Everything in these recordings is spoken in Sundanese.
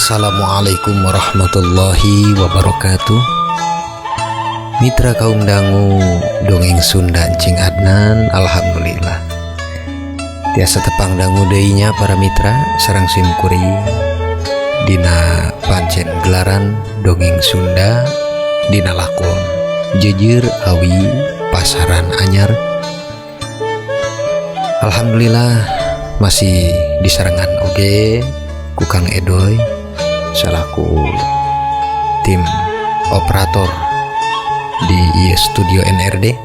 Assalamualaikum warahmatullahi wabarakatuh. Mitra kaum dangu dongeng Sunda Cing Adnan, alhamdulillah tiasa tepang dangu deui nya para mitra sareng simkuring dina pancen gelaran dongeng Sunda dina lakon Jeujeur Awi Pasaran Anyar. Alhamdulillah masih disarengan oge ku Kang Edoy selaku tim operator di ieu studio NRD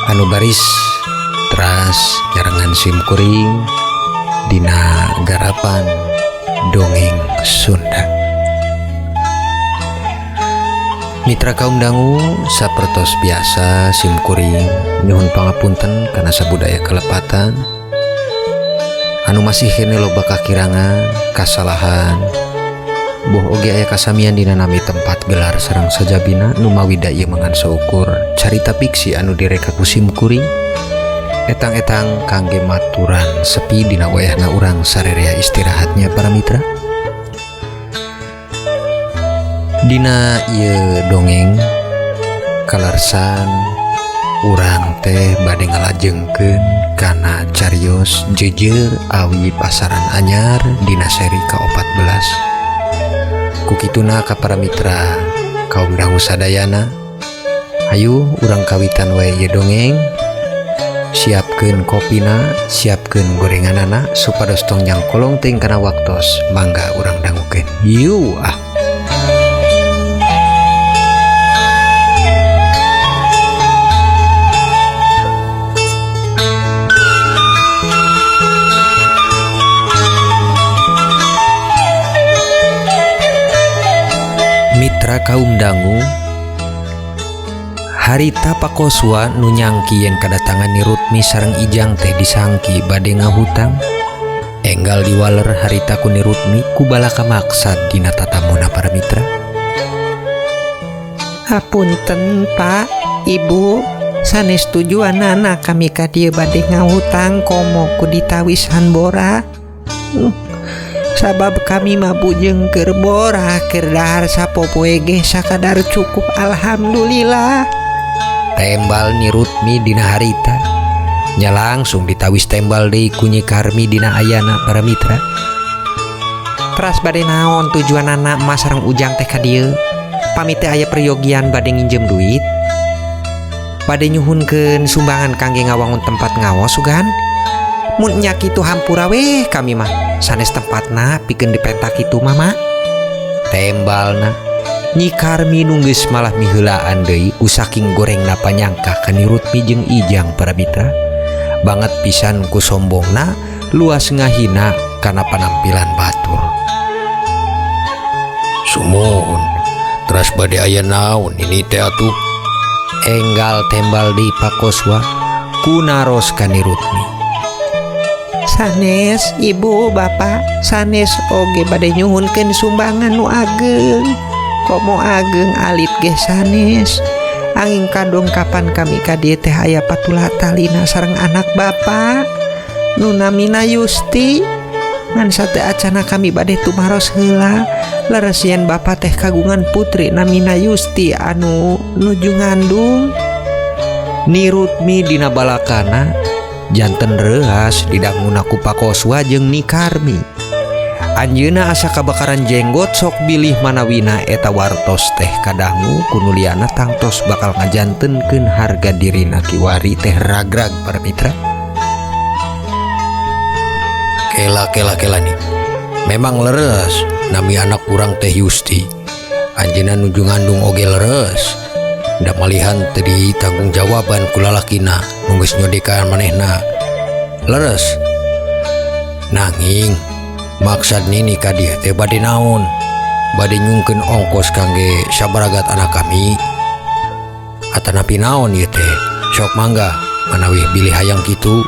anu baris teras nyarengan simkuring dina garapan dongeng Sunda. Mitra kaum dangu, sapertos biasa simkuring nyuhun pangapunten kana sabudaya kelepatan anu masih kene loba kakirangan kasalahan, boh oge aya kasamian dina nami tempat gelar sareng sajabina. Numawi da ieu mangan saukur carita fiksi anu direka ku simkuring, etang-etang kangge maturan sepi dina wayahna urang sarerea istirahatnya para mitra. Dina ieu dongeng kalarsan urang teh bade ngalajengkeun kana carios Jeujeur Awi Pasaran Anyar dina seri ka-14. Ku kituna ka para mitra kaum dangu sadayana, hayu urang kawitan wae ieu dongeng. Siapkeun kopina, siapkeun gorenganana supados tong nyangkolong teuing kana waktos. Mangga urang dangukeun yuk ah. Mitra kaum dangu, harita Pakoswa nu nyangki yen kadatangan Ni Rutmi sareng Ijang teh disangki bade ngahutang. Enggal diwaler harita ku Ni Rutmi ku balaka maksad dina tatamuna para mitra. Hapunten Pak, Ibu, sanes tujuanana kami ka dieu bade ngahutang komo ku ditawisan bora. Sabab kami mah bujeng keur bora keur dahar sapopoe ge sakadar cukup, alhamdulillah. Tembal Ni Rutmi dina harita nya langsung ditawis tembal deui ku Nyi Karmi dina ayana para mitra. Teras bade naon tujuanana emak sareng Ujang teh ka dieu? Pamit teh aya peryogian bade nginjem duit, bade nyuhunkeun sumbangan kangge ngawangun tempat ngaos sugan. Mun nya kitu hampura weh kami mah, sanes tempatna pikeun dipentak kitu mah mak. Tembalna Nyi Karmi nu geus malah miheulaan deui ku saking gorengna panyangka ka Ni Rutmi jeung Ijang para mitra. Banget pisan ku sombongna luas ngahina kana panampilan batur. Sumuhun teras bade aya naon ini teh atuh? Enggal tembal deui Pakoswa ku naros ka Ni Rutmi. Sanes ibu bapak, sanes oge bade nyuhunkeun sumbangan nu ageng. Komo ageng alit ge sanes. Angin kadong kapan kami ka dieu teh aya patula talina sareng anak bapak nu namina Yusti. Ngan sate acana kami bade tumaros heula. Leres yen bapak teh kagungan putri namina Yusti anu nuju ngandung. Ni Rutmi dina balakana janten reuas didanguna ku Pakoswa jeung Ni Karmi. Anjeunna asa kabakaran jenggot sok bilih manawina eta wartos teh kadangu ku nu liana tangtos bakal ngajantenkeun harga dirina kiwari teh ragrag para mitra. Kela kela kela nih, memang leres nami anak kurang teh Yusti. Anjeunna nuju ngandung oge leres. Da malihan teu ditanggung jawaban ku lalakina nu geus nyodekan manehna. Leres. Nanging maksad nini ka dieu teh bade naon? Bade nyungkeun ongkos kangge sabaragat anak kami. Atanapi naon ieu teh? Sok mangga manawi bilih hayang kitu.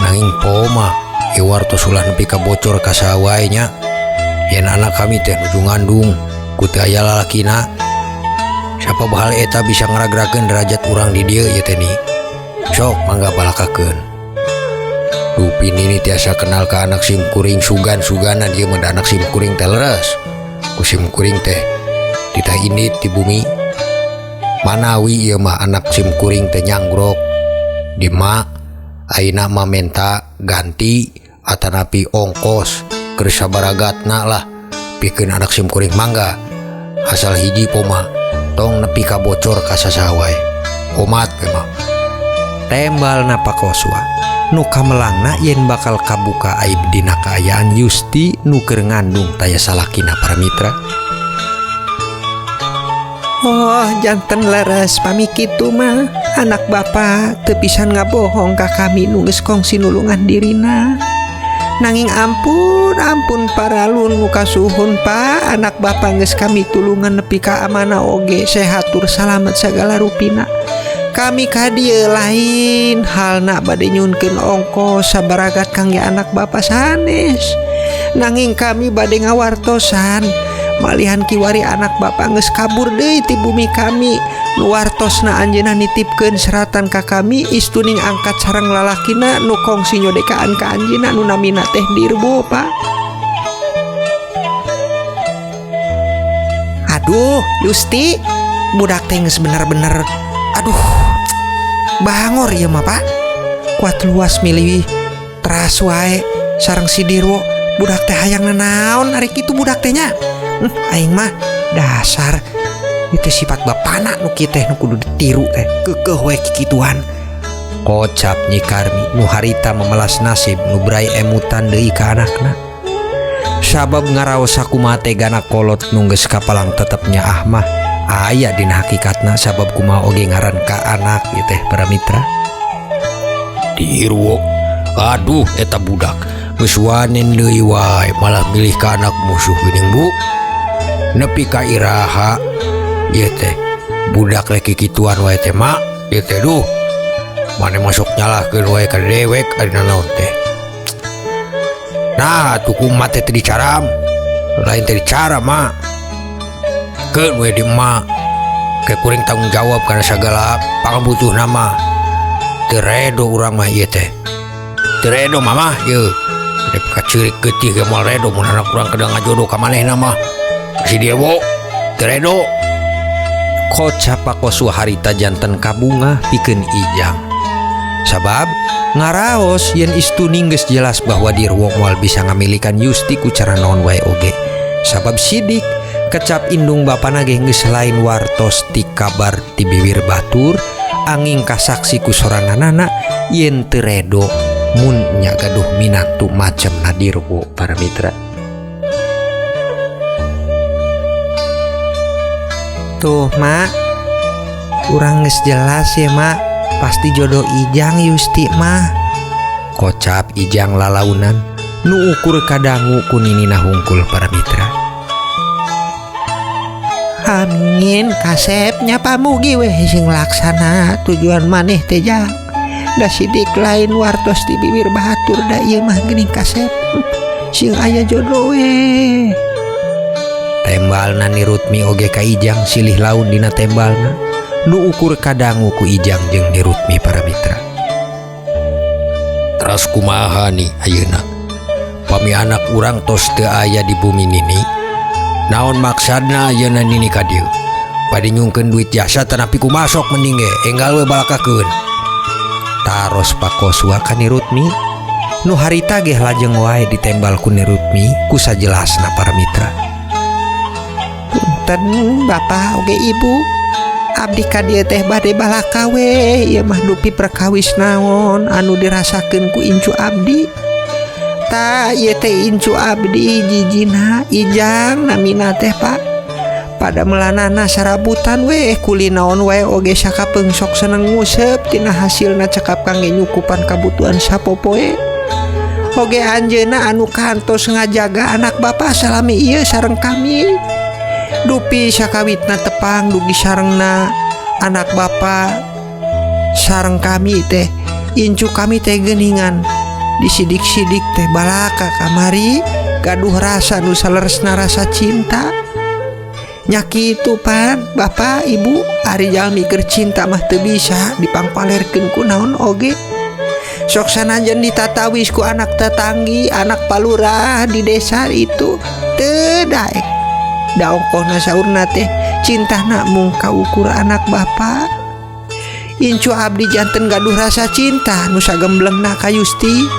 Nanging poma ieu wartos ulah nepi ka bocor ka saha wae nya. Yen anak kami teh nuju ngandung ku teu aya lalakina. Siapa bahal eta bisa ngeragrakeun derajat urang di dieu ieu teh ni. Sok mangga balakakeun. Dupi nini tiasa kenal ka anak sim kuring sugan-suganan ieu mah da anak sim kuring teh leres. Ku sim kuring teh titah indit ti bumi. Manawi ieu mah anak sim kuring teh nyanggrok di ma ayeuna mah menta ganti atanapi ongkos keur sabaragatna lah pikeun anak sim kuring mangga asal hiji poma tong nepi ka bocor ka sasaha wae omat we mah. Tembalna Pak Koswa nu kamelangna yen bakal kabuka aib dina kaayaan Yusti nu keur ngandung taya salakina para mitra. Oh janten leres pami kitu mah anak bapa teu pisan ngabohong ka kami nu geus kongsi nulungan dirina. Nanging ampun ampun paralun nu kasuhun pa anak bapa geus kami tulungan nepi ka amana oge sehat tur salamet sagala rupina. Kami ka dieu lain halna bade nyunkeun ongkos sabaragat kangge anak bapa sanes. Nanging kami bade ngawartosan malihan kiwari anak bapa geus kabur deui ti bumi kami. Nu wartosna anjeunna nitipkeun seratan ka kami istuning angkat sareng lalakina nu kongsi nyodekaan ka anjeunna nu namina teh Dirbo Pak. Aduh Yusti budak teh geus bener-bener aduh bangor ieu mah Pak. Kuat luas milih teras wae sareng si Dirwo budak teh hayang nanaon ari kitu budak teh nya. Aing mah dasar itu sifat bapana nu kieu teh nu kudu ditiru teh keukeuh we kikituan. Kocap Nyi Karmi nu harita memelas nasib nu brai emutan deui ka anakna. Sabab ngaraos sakumaha tegana kolot nu geus kapalang tetep nyaah mah aya dina hakikatna sabab kumaha oge ngaran ka anak ieu teh para mitra. Dirwo aduh eta budak geus wanen deui wae malah milih ka anak musuh geuning Bu. Nepi ka iraha ieu teh budak rek kikituan wae teh mak ieu teh duh mane masuk nyalahkeun wae ka dewek ari nanaon teh. Nah atuh kumaha teh teu dicaram lain teh dicaram mak keun we di emak ke kuring tanggung jawab kana sagala pangabutuhna mah teu redo urang mah ieu teh teu redo mamah ieu nepi ka ceurik geutih ge moal redo mun anak urang kedang ngajodoh ka manehna mah si Dirwo teu redo. Kocap Pak Koswa harita janten kabungah pikeun Ijang sabab ngaraos yen istuning geus jelas bahwa Dirwo moal bisa ngamilikan Yusti ku cara naon wae oge sabab sidik kecap indung bapana ge geus lain wartos ti kabar ti biwir batur angin kasaksi ku soranganana yen teu redo mun nya gaduh minantu macam Dirwo para mitra. Tuh mak urang geus jelas ya mak pasti jodoh Ijang Yusti mah. Kocap Ijang lalaunan nu ukur kadangu ku ninina hungkul para mitra. Amin kasepnya pamugi weh sing laksana tujuan maneh teh jang. Da sidik lain wartos di bibir batur da ieu mah geuning kasep sing aya jodoh weh. Tembalna Nirutmi oge ka Ijang silih laun dina tembalna nu ukur kadangu ku Ijang jeung Nirutmi para mitra. Teras kumaha nih ayeuna pami anak urang tos teu aya di bumi nini naon maksadna ayeuna nini ka dieu bade nyungkeun duit jasa tanapi kumasok mending ge enggal we balakakeun. Taros Pak Koswa ka Nirutmi nu harita ge lajeng wae ditembal ku Nirutmi ku sajelasna para mitra. Punten bapak oge ibu abdi ka dieu teh bade balaka we ieu mah dupi perkawis naon anu dirasakeun ku incu abdi. Ta ieu teh incu abdi jijina Ijang namina teh Pak. Pada melanana sarabutan we kuli naon wae oge sakapeung sok seneng nguseup tina hasilna cekap kangge nyukupan kabutuhan sapopoe. Oge anjeunna anu kantos ngajaga anak bapa salami ieu sareng kami. Dupi sakawitna tepang dugi sarengna anak bapa sareng kami teh incu kami teh geuningan disidik-sidik teh balaka kamari gaduh rasa nu saleresna rasa cinta. Nya kitu pan bapak ibu ari jalmi keur cinta mah teu bisa dipangpalerkeun ku naon oge. Sok sanajan ditatawis ku anak tetanggi, anak palurah di desa itu teu daek. Da ongkohna saurna teh cintana mung kaukur anak bapak. Incu abdi janten gaduh rasa cinta nu sagemblengna ka Yusti.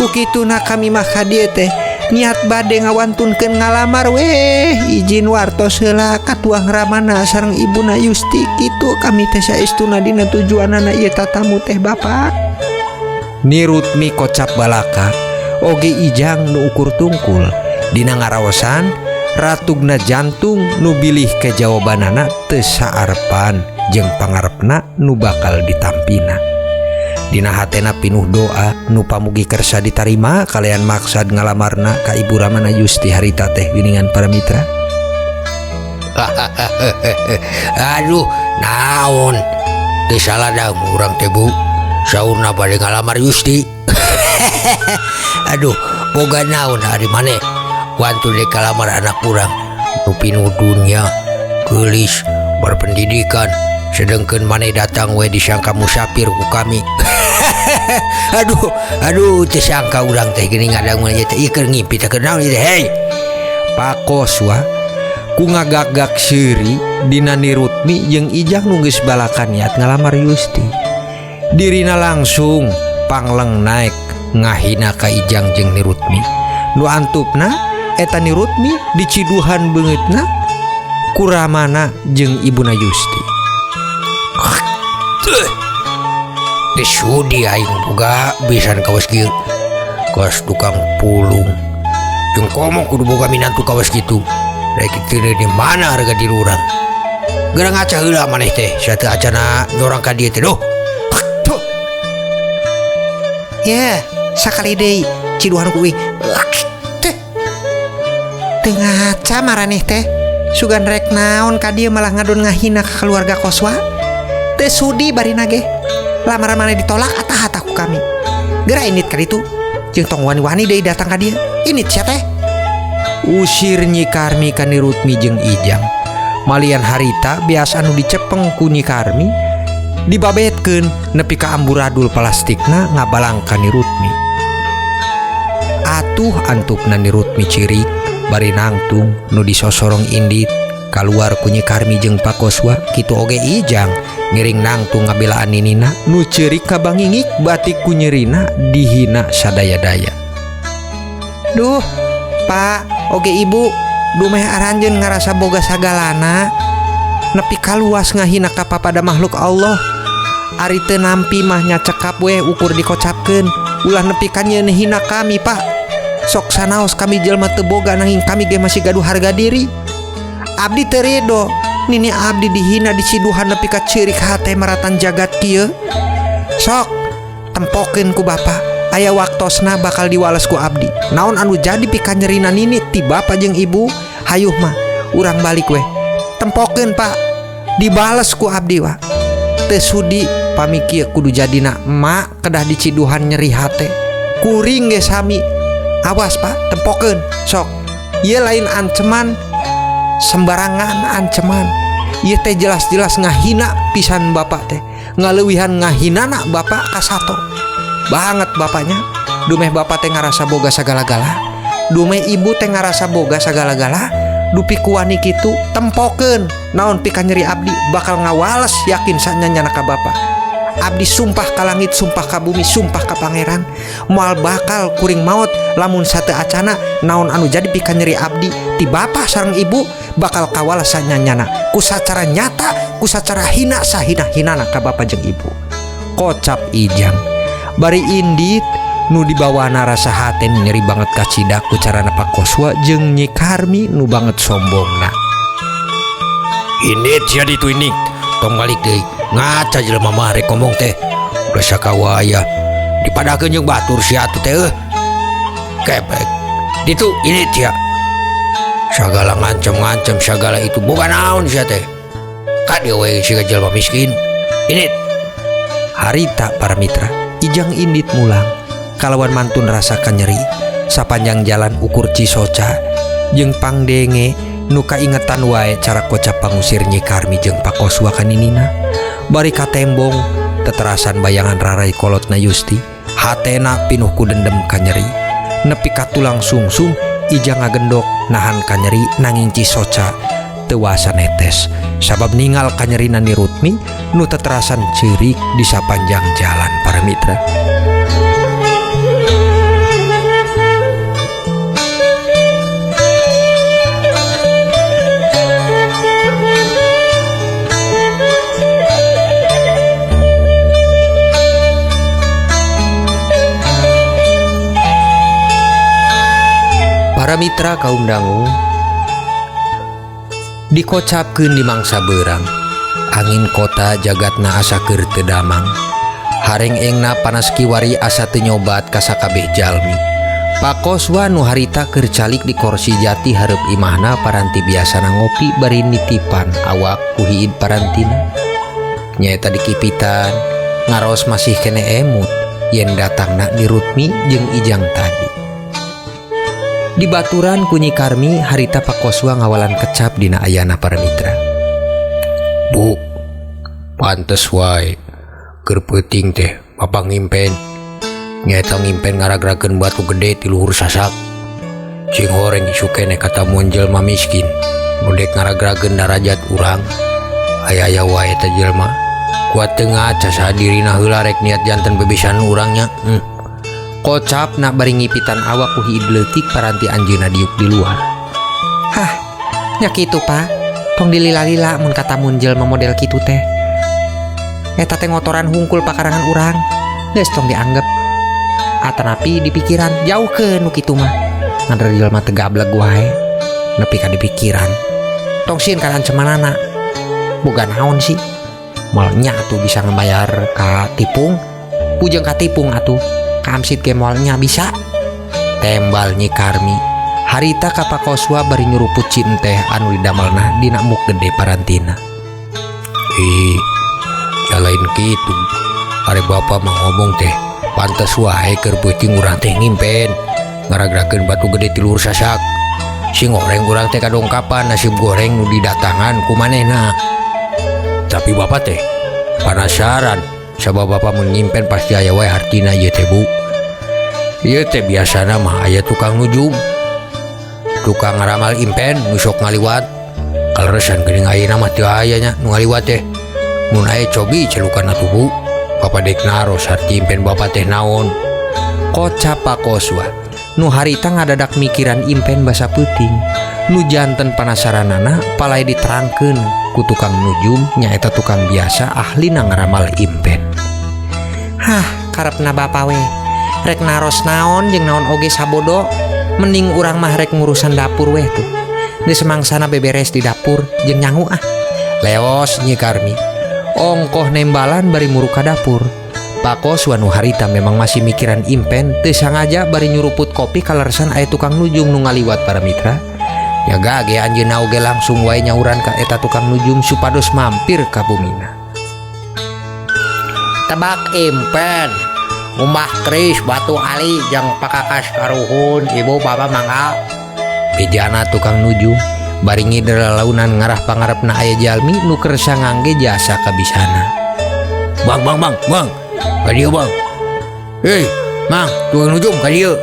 Ku kituna kami mah ka dieu teh niat bade ngawantunkeun ngalamar weh izin wartos heula ka tuang ramana sareng ibuna Yusti kitu kami teh saestuna dina tujuanana ieu tatamu teh bapak. Nirutmi kocap balaka oge Ijang nu ukur tungkul dina ngaraosan ratugna jantung nu bilih ke jawabanana teu saarepan jeung pangarepna nu bakal ditampina. Dina hatena pinuh doa nu pamugi kersa ditarima kalian maksad ngalamarna ka Ibu Ramana Yusti harita teh geuningan para mitra. Aduh, naon teu salah dangu urang teh Bu. Saurna bade ngalamar Yusti. Aduh, boga naon ari maneh wantun dek kalamar anak urang nu pinuh dunya, geulis, berpendidikan, sedengkeun maneh datang we disangka musafir ku kami. Aduh, aduh teu sangka urang teh geuning ngadangu ieu teh ieu keur ngimpi teh keur naon ieu teh hei. Pakoswa ku ngagak-gak seuri dina Nirutmi jeung Ijang nu geus balakan niat ngalamar Yusti. Dirina langsung pangleng naik ngahina ka Ijang jeung Nirutmi. Nu antupna eta Nirutmi diciduhan beungeutna ku Ramana jeung ibuna Yusti. Teu sudi aing boga bisan kawas kieu. Kawas tukang pulung. Jeung komo kudu boga minantu kawas kitu. Rek teu di mana harga diri urang. Geura ngaca heula maneh teh sateu acana nyorang ka dieu teh duh. Ya, sakali deui ciduhan ku uing. Teh. Teu ngaca maraneh teh. Sugan rek naon ka dieu malah ngadon ngahina ka keluarga Koswa. Teu sudi barina ge. Lamaran maneh ditolak atah ku kami. Geura indit ka ditu. Jeung tong wani-wani deui datang ka dieu. Indit sia teh. Usir Nyi Karmi ka Nirutmi jeung Ijang. Malian harita biasa anu dicepeng ku Nyi Karmi dibabetkeun nepi ka amburadul plastikna ngabalang ka Nirutmi. Atuh antupna Nirutmi cirik bari nangtung nu disosorong indit kaluar ku Nyi Karmi jeung Pakoswa kitu oge Ijang ngiring nangtung ngabelaan ninina nu ceurik kabangingik batik ku nyerina dihina sadaya-daya. Duh, Pak, oge Ibu, dumeh aranjeun ngarasa boga sagalana nepi kaluas ngahina ka papada makhluk Allah. Ari teu nampi mah nya cekap weh ukur dikocapkeun, ulah nepi ka nyeun hina kami, Pak. Sok sanaos kami jelema teu boga nanging kami ge masih gaduh harga diri. Abdi teu rido, nini abdi dihina diciduhan nepi ka ceurik hate maratan jagat kieu. Sok tempokeun ku bapa, aya waktosna bakal diwales ku abdi. Naon anu jadi pikanyerina nini ti bapa jeung ibu, hayuh mah urang balik weh. Tempokeun Pak, dibales ku abdi wa. Teu sudi pami kieu kudu jadina emak kedah diciduhan nyeri hate. Kuring ge sami. Awas Pak, tempokeun sok. Ieu lain anceman sembarangan anceman. Ieu teh jelas-jelas ngahina pisan bapak teh. Ngaleuwihan ngahinana bapak kasato. Banget bapaknya. Dumeh bapak teh ngarasa boga sagala-gala. Dumeh ibu teh ngarasa boga sagala-gala. Dupi kuwani kitu tempokeun naon pika nyeri abdi bakal ngawales yakin sanyanyana ka bapak. Abdi sumpah ka langit, sumpah ka bumi, sumpah ka pangeran, moal bakal kuring maot lamun sate acana naon anu jadi pika nyeri abdi ti bapak sareng ibu bakal kawales sanyanyana ku sacara nyata, ku sacara hina sahina-hinana ka bapak jeung ibu. Kocap Ijang bari indit nu dibawana rasa hate nu nyeri banget kacidak ku carana Pakoswa jeung Nyi Karmi nu banget sombongna. Indit sia ditu indit, tong balik deui. Ngaca jelema mah rek ngomong teh. Udah sakawaya dipadakeun jeung batur sia atuh teh eueuh. Kepek. Ditu indit sia. Sagala ngancem-ngancem sagala itu boga naon sia teh. Ka dieu we siga jelema miskin. Indit. Harita para mitra, Ijang indit mulang kalawan mantun rasa kanyeri sapanjang jalan ukur Cisoca jeung pangdenge nu kaingetan wae cara kocap pangusir Nyi Karmi jeung Pakoswa kaninina bari katembong Teterasan bayangan rarai kolotna Yusti, hatena pinuh ku dendem kanyeri. Nepi ka tulang sungsung Ijang ngagendok nahan kanyeri nanging cisoca teu wasa netes sabab ningal kanyerina Ni Rutmi nu teterasan ceurik di sapanjang jalan para mitra. Para mitra kaum dangu dikocapkeun di mangsa beurang, angin kota jagatna asa keur teu damang, hareng engna panas kiwari asa teu nyobat ka sakabeh jalmi. Pakoswa nu harita keur calik di korsi jati hareup imahna paranti biasana ngopi bari nitipan awak ku hiid parantina. Nyaeta dikipitan ngaros masih kene emut yen datangna Ni Rutmi jeung Ijang tadi. Di baturan ku Nyi Karmi harita Pakoswa ngawalan kecap dina ayana para mitra. Bu, pantes wae keur peuting teh bapak ngimpen. Nyaeta ngimpen ngaragrakeun batu gede ti luhur sasak. Cing horeng isuk keneh katamuan jelema miskin nu dek ngaragrakeun darajat urang. Aya-aya wae eta jelema. Kuat teu ngaca sadirina heula rek niat janten bebesan urang nya. Kocap nak bari ngipitan awak ku hiid leutik paranti anjeunna diuk di luar. Hah, nya kitu Pak. Tong dilila-lila mun katamun jelema model kitu teh. Eta teh ngotoran hungkul pakarangan urang. Geus tong dianggep. Atanapi di pikiran jauhkeun nu kitu mah. Ngan jelema teu gableg wae. Nepi ka di pikiran. Tong sieun kana ancemanana. Boga naon sih? Moal nya atuh bisa ngabayar ka tipung. Pujeng ka tipung atuh. Kamsit ge moal nya bisa. Tembal Nyi Karmi. Harita ka Pakoswa bari nyuruput cinteh anu didamelna dina muk gede parantina. Ih, ya lain kitu. Ari bapa mah ngomong teh pantes wae keur peuting urang teh ngimpen ngaragrakeun batu gede ti luhur sasak. Sing goreng urang teh kadongkapan nasib goreng nu didatangan ku manehna. Tapi bapa teh panasaran sabab bapa mun ngimpen pasti aya wae hartina ieu teh Bu. Ieu teh biasana mah aya tukang nujum, tukang ngaramal impen nu sok ngaliwat. Kaleresan geuning ayeuna mah teu aya nya nu ngaliwat teh. Mun aya cobi celukan atuh Bu. Bapa dek naros harti impen bapa teh naon. Kocap Pakoswa nu harita ngadadak mikiran impen basa peuting. Nu janten panasaranana palai diterangkeun ku tukang nujum nyaeta tukang biasa ahlina ngaramal impen. Hah, karepna bapa we. Rek naros naon jeung naon oge sabodo, mending urang mah rek ngurusan dapur weh tuh. Geus semangsana beberes di dapur jeung nyangu ah. Leos Nyi Karmi. Ongkoh nembalan bari muruk ka dapur. Pakoswa nu harita memang masih mikiran impen teu sangaja bari nyuruput kopi kaleresan aya tukang nujum nu ngaliwat para mitra. Ya gage anjeunna oge langsung wae nyauran ka eta tukang nujum supados mampir ka bumina. Tebak impen Umbah Kris Batu Ali jeung pakakas karuhun ibu bapa mangga. Bejana tukang nujum bari ngider lalaunan ngarah pangarepna aya jalmi nu kersa ngangge jasa kabisana. Bang bang bang bang ka dieu bang. Hei mang tukang nujum ka dieu.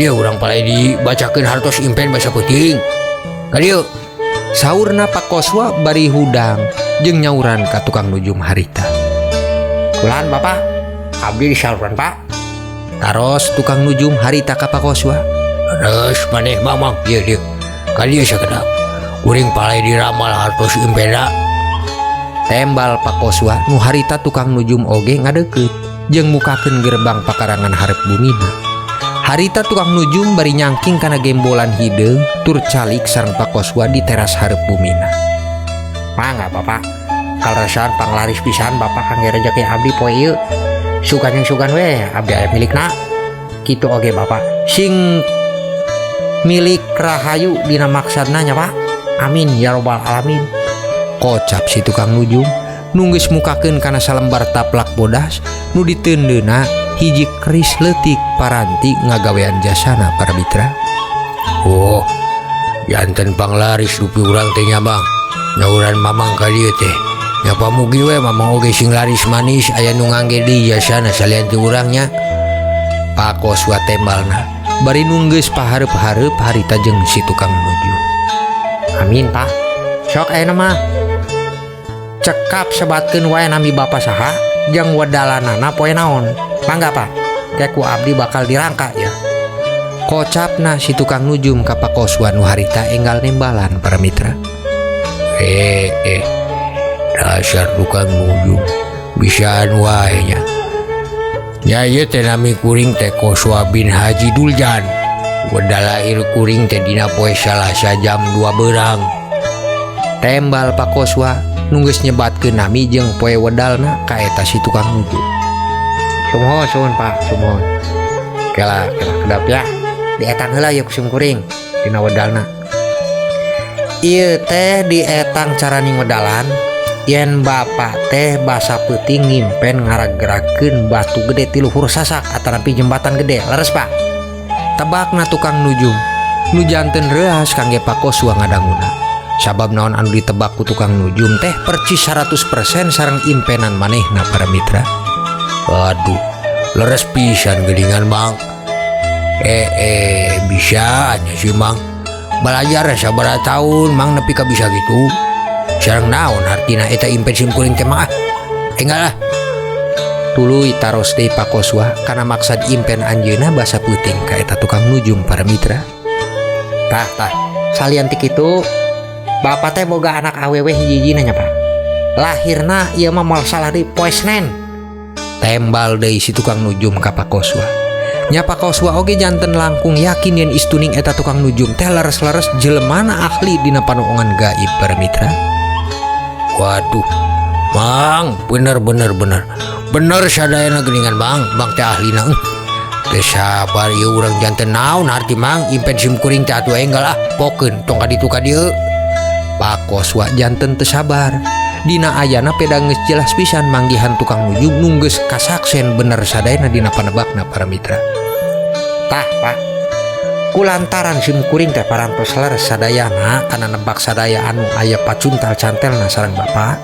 Dia urang palai dibacakeun hartos impen basa peuting. Ka dieu. Saurna Pakoswa bari hudang jeung nyauran ka tukang nujum harita. Kulan bapak, abdi disaluran pak. Taros tukang nujum harita ka Pakoswa. Terus maneh mamang ieu dieu. Ka dieu sakedap. Kuring palai diramal hartos impena. Tembal Pakoswa nu harita tukang nujum oge ngadeukeut jeung mukakeun gerbang pakarangan hareup bumina. Harita tukang nujum bari nyangking kana gembolan hideung tur calik sareng Pakoswa di teras hareup bumina. Mangga bapak, kaleresan panglaris pisan bapak kangge rejeki abdi poe ieu. Sugan yang sugan weh abdi aya milikna. Kitu oge bapak. Sing milik rahayu dina maksudna nya pak. Amin ya robbal alamin. Kocap si tukang nujum nunggeus mukakeun kana salembar taplak bodas nu diteundeuna hiji keris leutik paranti ngagawean jasana para mitra. Oh, janten panglaris dupi urang teh nya bang. Nyauran mamang ka dieu teh. Nya pamugi we mamang oge sing laris manis aya nu ngangge deui jasana salian ti urang nya. Pak Koswa tembalna bari nunggeus pahareup-hareup harita jeung si tukang nujum. Amin Pak. Sok ayeuna mah cekap sebatkeun wae nami Bapak saha jeung wedalanana poe naon. Mangga Pak. Ke ku abdi bakal dirangka ya. Kocapna si tukang nujum ka Pak Koswa nu harita enggal nembalan para mitra. Dasar tukang nujum bisaan wae nya. Nya ieu teh nami kuring teh Koswa bin Haji Duljan. Wedal lahir kuring teh dina poe Salasa jam 2 beurang. Tembal Pak Koswa nu geus nyebatkeun nami jeung poe wedalna ka eta si tukang nujum. Sumuhun suhun Pak, sumuhun. Kela kela kedap ya. Dietang heula yeuh ku sim kuring dina wedalna. Ieu teh dietang carani wedalan yen bapak teh basa peuting ngimpen ngaragrakeun batu gede ti luhur sasak atanapi jembatan gede. Leres Pak. Tebakna tukang nujum nu janten reuas kangge Pak Koswa ngadanguna. Sabab naon anu ditebak ku tukang nujum teh percis 100% sareng impenan manehna para mitra. Aduh, leres pisan geuningan Mang. Bisa nya sih Mang. Belajar sabaraha tahun Mang nepi ka bisa gitu. Sareng naon hartina eta impen sim kuring teh mah. Enggal lah. Tuluy taros deui Pak Koswa kana maksad impen anjeunna basa peuting ka eta tukang nujum para mitra. Tah tah, salian ti kitu bapak teh boga anak awewe hiji-hijina nya Pak. Lahirna ieu mah moal salah deui poe Senen. Tembal deui si tukang nujum ka Pak Koswa. Nya Pak Koswa oge janten langkung yakin yen istuning eta tukang nujum teh leres-leres jelemana ahli dina panoongan gaib para mitra. Waduh, Mang, bener bener bener. Bener sadayana geuningan Mang, Mang teh ahlina. Teu sabar ieu urang janten naon harti Mang, impen sim kuring teh atuh enggal ah, pokeun tong ka ditu ka dieu. Pak Koswa janten teu sabar. Dina ayana peda geus jelas pisan manggihan tukang nujum nu geus kasaksen bener sadayana dina panebakna para mitra. Tah Pak, kulantaran sim kuring teh parantos leres sadayana kana nebak sadaya anu aya pacuntal cantelna sareng Bapak.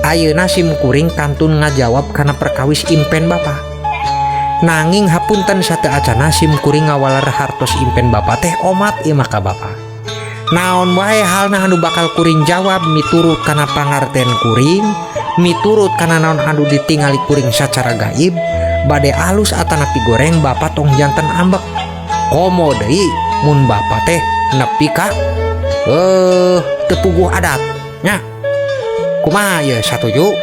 Ayeuna sim kuring kantun ngajawab kana perkawis impen Bapak. Nanging hapunten sateu acana sim kuring ngawaler hartos impen Bapak teh omat ieu mah ka Bapak. Naon wae halna anu bakal kuring jawab miturut kana pangarten kuring, miturut kana naon anu ditingali kuring sacara gaib, bade alus atanapi goreng Bapak tong janten ambek. Komo deui mun Bapak teh nepi ka teu puguh adat nya. Kumaha ye satuju?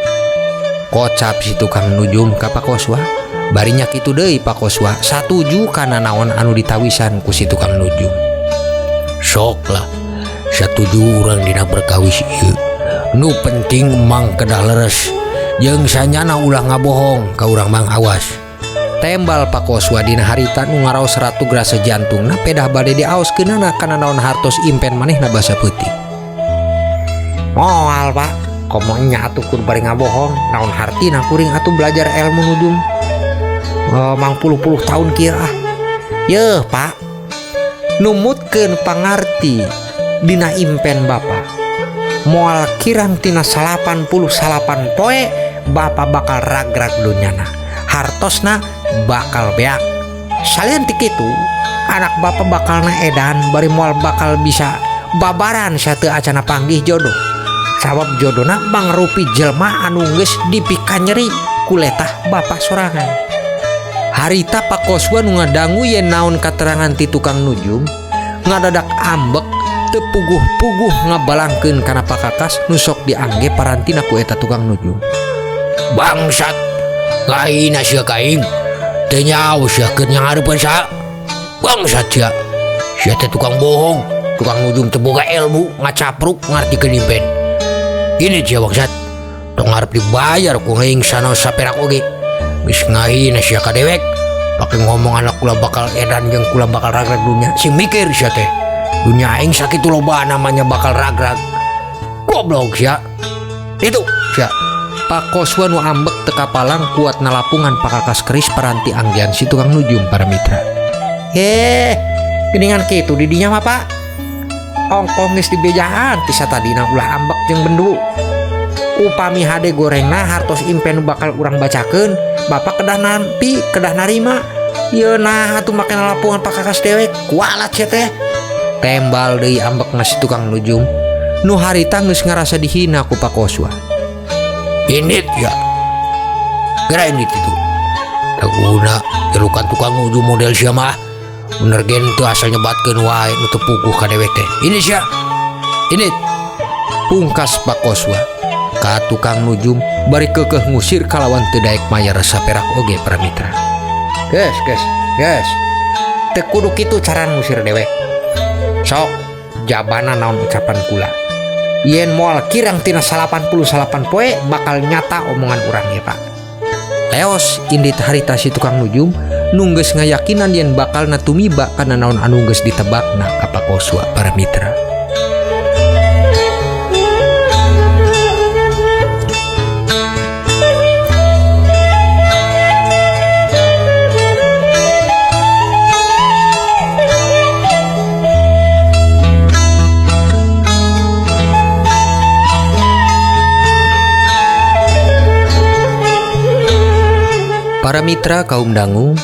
Kocap si tukang nujum ka Pak Koswa. Bari nya kitu deui Pak Koswa satuju kana naon anu ditawisan ku si tukang nujum. Sok lah, satuju urang dina perkawis ieu. Nu penting Mang kedah leres jeung sanyana ulah ngabohong ka urang Mang, awas. Tembal Pak Koswa dina harita nu ngaraos ratu grasa jantungna pedah bade diaoskeunana kana naon hartos impen manehna basa peuting. Moal Pak, komo nya atuh kur bari ngabohong, naon hartina kuring atuh belajar ilmu nujum. Oh, mang puluh-puluh tahun kieu ah. Yeuh Pak, numutkeun pangarti dina impen Bapak. Moal kirang tina 89 poe Bapak bakal ragrag dunyana. Hartosna bakal beak. Salian ti kitu, anak Bapak bakalna edan bari moal bakal bisa babaran sateu acana panggih jodoh. Sabab jodona mangrupi jelma anu geus dipikanyeri kuletah Bapak sorangan. Harita Pak Koswa nu ngadangu yen naon katerangan ti tukang nujum, ngadadak ambek teu puguh-puguh ngabalangkeun kana pakakas nu sok diangge parantina ku eta tukang nujum. Bangsat, lain sia ka aing. Teu nyaho sia keur nyangareupeun saha. Bangsat sia. Sia teh tukang bohong, tukang nujum teu boga ilmu, ngacapruk ngartikeun impen. Ini sia bangsat. Tong arep dibayar ku aing sanaos saperak oge. Geus ngahina sia ka dewek. Pake ngomong anak kula bakal edan jeung kula bakal ragrag dunya. Sing mikir sia teh. Dunya aing sakitu loba namanya bakal ragrag. Goblok sia. Itu sia. Pak Koswa nu ambek teu kapalang kuat nalapungan pakakas keris paranti anggean si tukang nujum para mitra. Geuningan kitu di dinya mah Pak. Ongkong geus dibejaan ti satadina ulah ambek jeung bendu. Upami hade gorengna hartos impen nu bakal urang bacakeun, Bapak kedah nampi, kedah narima. Ieu nah atuh make nalapungan pakakas dewek, kualat sia teh. Tembal deui ambekna si tukang nujum. Nu harita geus ngarasa dihina ku Pak Koswa. Indit ya. Geura indit itu. Taguna jelukan tukang nujum model sia mah. Bener gen teu asal nyebatkeun wae nu teu puguh ka dewek teh. Ini sia. Indit. Pungkas Pak Koswa. Ka tukang nujum bari keukeuh ngusir kalawan teu daek mayar saperak oge para mitra. Geus, geus, geus. Teu kudu kitu cara ngusir dewek. Sok jabana naon ucapan kula. Yen moal kirang tina 89 poe bakal nyata omongan urang ye Pak. Leos indit harita si tukang nujum nu geus ngayakinan yen bakal natumiba kana naon anu geus ditebakna ka Pak Koswa para mitra. Para mitra kaum dangu,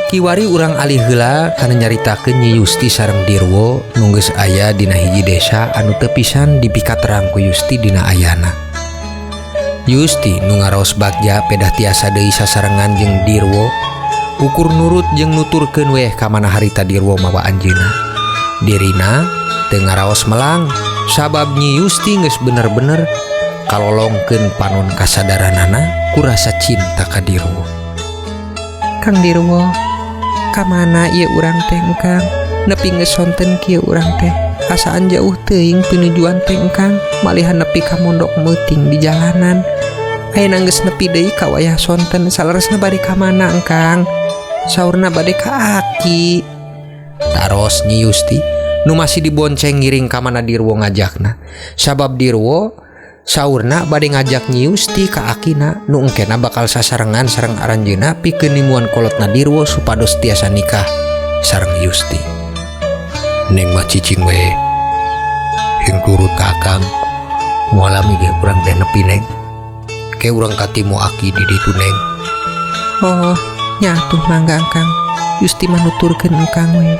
kiwari urang alih heula kana nyaritakeun Nyi Yusti sareng Dirwo nu geus aya dina hiji desa anu teu pisan dipikaterang ku Yusti dina ayana. Yusti nu ngaraos bagja pedah tiasa deui sasarengan jeung Dirwo, ukur nurut jeung nuturkeun weh ka mana harita Dirwo mawa anjeunna. Dirina teu ngaraos melang sabab Nyi Yusti geus bener-bener kalolongkeun panon kasadaranana ku rasa cinta ka Dirwo. Kang Dirwo, ka mana ieu urang teh engkang? Nepi geus sonten kieu urang teh. Asaan jauh teuing pinujuan teh engkang, malihan nepi ka mondok meuting di jalanan. Ayeuna geus nepi deui ka wayah sonten, saleresna bade ka mana engkang? Saurna bade ka aki. Taros Nyi Yusti nu masih dibonceng ngiring ka mana Dirwo ngajakna. Sabab Dirwo saurna bade ngajak Nyi Yusti ka akina nu engkena bakal sasarengan sareng aranjeuna pikeun nimuan kolotna Dirwo supados tiasa nikah sareng Yusti. Neng mah cicing we hing turut ka akang, moal lami ge urang teh nepi neng. Ke urang katimu aki di ditu neng. Oh, nya atuh mangga engkang. Yusti mah nuturkeun engkang we.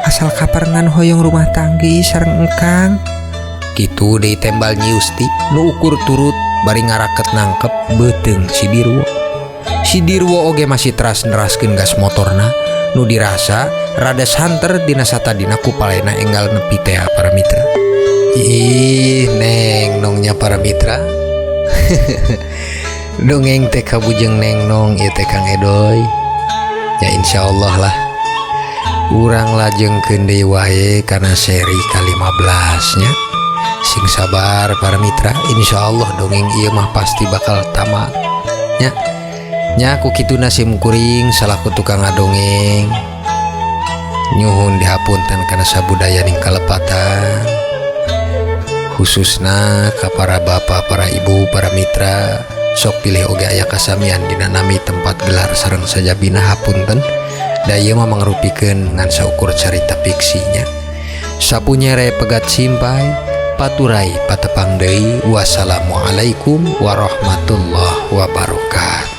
Asal kaparengan hoyong rumah tanggi sareng engkang. Kitu deui tembal Nyi Yusti nu ukur turut bari ngaraket nangkep beuteung si Dirwo. Si Dirwo oge masih teras neraskeun gas motorna nu dirasa rada santer dina satadina ku palena enggal nepi tea para mitra. Ih, neng nongnya para mitra. Dongeng teh kabujeng neng nong ieu teh Kang Edoy. Ya insyaallah lah. Urang lajengkeun deui wae kana seri ka-15 nya. Sing sabar para mitra, insyaallah dongeng ieu mah pasti bakal tamat nya. Nya ku kituna sim kuring salaku tukang ngadongeng. Nyuhun dihapunten kana sabudayaning kalepatan. Khususna ka para bapa, para ibu, para mitra, sok pilih oge aya kasamian dina nami tempat gelar sareng sajabina hapunten. Da ieu mah mangrupikeun ngan saukur carita fiksinya. Sapunyere pegat simpai, paturai patepang deui. Wassalamualaikum warahmatullahi wabarakatuh.